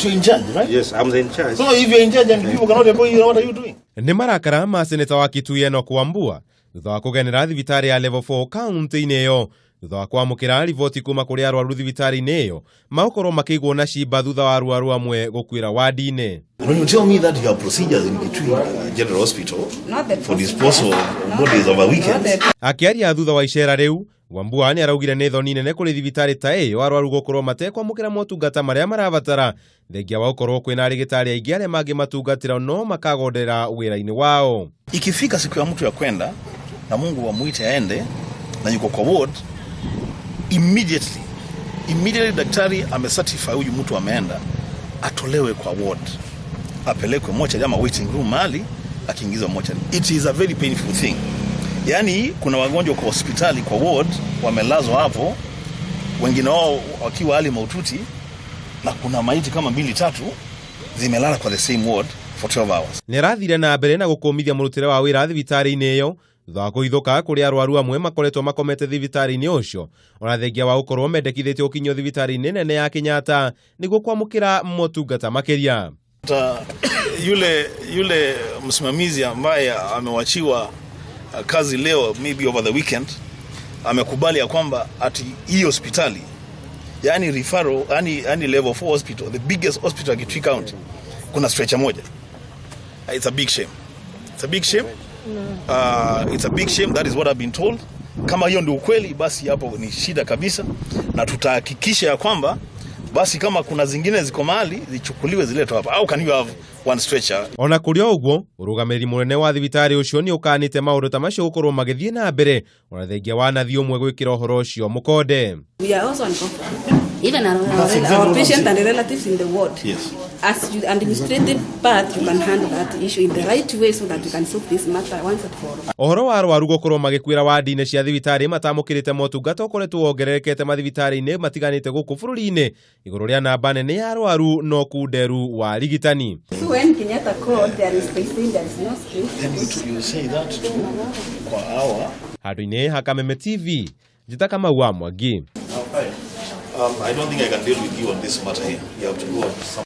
But you're in charge, right? Yes, I'm the in charge. So if you're in charge and people cannot employ you, what are you doing? Nĩ marakara ma seneta wa Kitui Enoch Wambua thutha wa kũgenera thibitarĩ ya Level 4 kaunti-inĩ ĩyo thutha wa kwamũkĩra riboti kuma kũrĩ arwaru thibitarĩ-inĩ ĩyo magũkorwo makĩigwo na cimba thutha wa arwaru amwe gũkuĩra wadi-inĩ. When you tell me that you have procedures in Kitui General Hospital Not the for disposal of bodies over weekends, Akĩaria thutha wa icera rĩu, Wambua nĩ araugire nĩ thoni nene kũrĩ thibitarĩ ta ĩyo arwaru gũkorwo matekwamũkĩra motungata marĩa marabatara thengia wa gũkorwo kwĩna arigitari aingĩ arĩa mangĩmatungatĩra no makagondera wĩra-inĩ wao. Ikifika siku ya mtu ya kwenda na Mungu amuite aende na yuko kwa ward, immediately daktari amecertify huyu mtu ameenda, atolewe kwa ward, apelekwe mochari ama waiting room mahali, akiingizwa mochari. It is a very painful thing. Yaani kuna wagonjwa kwa hospitali kwa ward wamelazwa hapo, wengine wao wakiwa hali mahututi, na kuna maiti kama mbili tatu zimelala kwa the same ward for 12 hours. Nĩ arathire na mbere na gũkũmithia mũrutĩre wa wĩra thibitarĩ-inĩ ĩyo thutha wa kũhithũka kũrĩ arwaru amwe makoretwo makomete thibitarĩ-inĩ ũcio ona thengia wa gũkorwo mendekithĩtio gũkinyio thibitarĩ-inĩ nene ya Kenyatta nĩguo kwamũkĩra motungata makĩria. Yule msimamizi ambaye amewachiwa kazi leo, maybe over the weekend, amekubali ya kwamba ati hii hospitali, yani referral, yani level 4 hospital, the biggest hospital Kitui County, kuna stretcher moja. It's a big shame. It's a big shame. It's a big shame. That is what I've been told. Kama hiyo ndio ukweli, basi hapo ni shida kabisa, na tutahakikisha ya kwamba basi kama kuna zingine ziko mahali zichukuliwe ziletwe hapa. How can you have one stretcher? Ona kũrĩ o ũguo, ũrũgamĩrĩri mũnene wa thibitarĩ ũcio nĩ ũkanĩte maũndũ ta macio gũkorwo magĩthiĩ na mbere ona thengia wa nathi ũmwe gwĩkĩra ũhoro ũcio mũkonde. We are also uncomfortable. Even That's exactly our what I'm patient saying. and the relatives in the ward. As you administrative part, you can handle that issue in the right way so that we can solve this matter once and for all. Ũhoro wa arwaru gũkorwo magĩkuĩra wadi-inĩ cia thibitarĩ matamũkĩrĩte motungata ũkoretwo wongererekete mathibitarĩ-inĩ matiganĩte gũkũ bũrũri-inĩ igũrũ rĩa namba nene ya arwaru na ũkunderu wa rigitani. So when Kenyatta called, there is they saying there is no space. Then you say that to kwa our Handũ-inĩ ha Kameme TV, njĩta Kamau wa Mwangi. I don't think I can deal with you on this matter here. You have to go on some